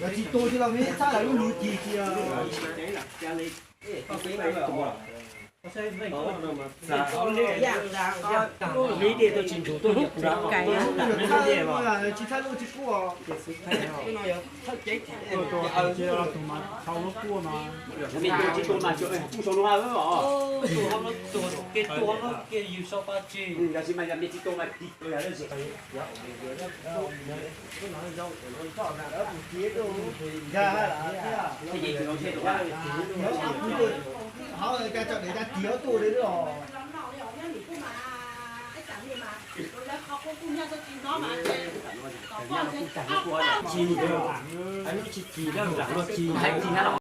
Tsis tuag ces los me txhab lawv lub lus cig tias. Tsis txhab lub tsis kuaj. Ci, lub tsis ci, lub lam luaj ci, heev ci na los.